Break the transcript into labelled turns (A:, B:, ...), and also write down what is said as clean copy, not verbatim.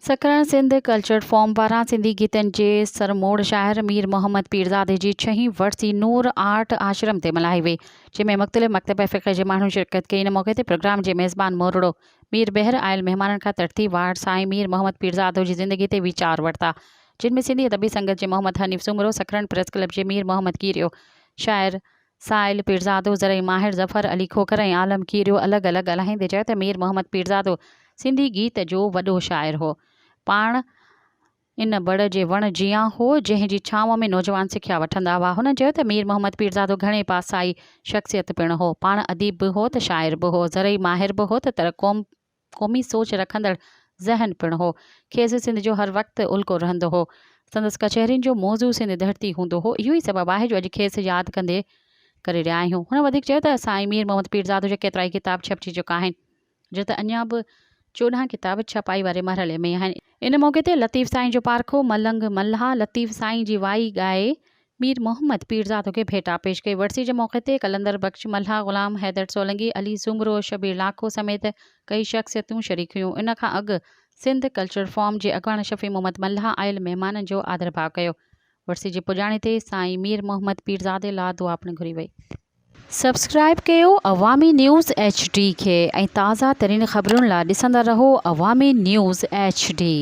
A: سکرڻ Sindh culture forum پاران سنڌي گيتن جي سرموڙ شاعر مير محمد پيرزادي جي ڇهين ورسي نور آرٽ آشرم تي ملهائي وئي، جنهن ۾ مختلف مڪتبه فڪر جي ماڻهن شرڪت ڪئي. ان موقعي تي پروگرام جي ميزبان مورڙو مير بحر آيل مهمانن کان ترتيب وار سائين مير محمد پيرزادو جي زندگي تي ويچار ورتا، جن ۾ سنڌي ادبي سنگت جي محمد حنيف سومرو، سکرڻ پريس ڪلب جي مير محمد ڪيريو، شاعر سائل پيرزادو، زرعي ماهر ظفر علي کوکر ۽ عالم ڪيريو الڳ الڳ ڳالهائيندي چيو ته مير محمد پيرزادو سنڌي گيت جو وڏو شاعر هو. پاڻ ان بڙ جي وڻ جيان هو، جنهن جي ڇانو ۾ نوجوان سکيا وٺندا هئا. هنن چيو ته مير محمد پيرزادو گهڻي پاسائي شخصيت پڻ هو. پاڻ اديب به هو ته شاعر به هو، زرعي ماهر به هو ته قومي سوچ رکندڙ ذهن پڻ هو. کيس سنڌ جو هر وقت الڪو رهندو هو. سندس ڪچهرين جو موضوع سنڌ ڌرتي هوندو هو. اهو ئي سبب آهي جو اڄ کيس ياد ڪندي ڪري رهيا آهيون. هن وڌيڪ چيو ته سائين مير محمد پيرزادو جا ڪيترائي ڪتاب ڇپجي چڪا آهن. جڏهن ته اڃا به 14 ڪتاب ڇپائي واري مرحلي ۾ آهن. ان موقعي تي لطيف سائين جو پارکو ملنگ ملاح لطيف سائين جي وائي ڳائي مير محمد پيرزادو کي ڀيٽا پيش ڪئي. ورسي جي موقعي تي قلندر بخش ملاح، غلام حيدر سولنگي، علي سومرو، شبير لاکو سميت ڪئي شخصيتون شريڪ هيون. ان کان اڳ سنڌ ڪلچر فورم جي اڳواڻ شفيع محمد ملاح آيل مهمانن جو آڌرڀاء ڪيو. ورسي جي پڄاڻي تي سائين مير محمد پيرزادي لا دعا پڻ گهري وئي. سبسڪرائيب ڪيو عوامي نيوز ايڇ ڊي کي ۽ تازه ترين خبرن لا ڏسندا رهو عوامي نيوز ايڇ ڊي.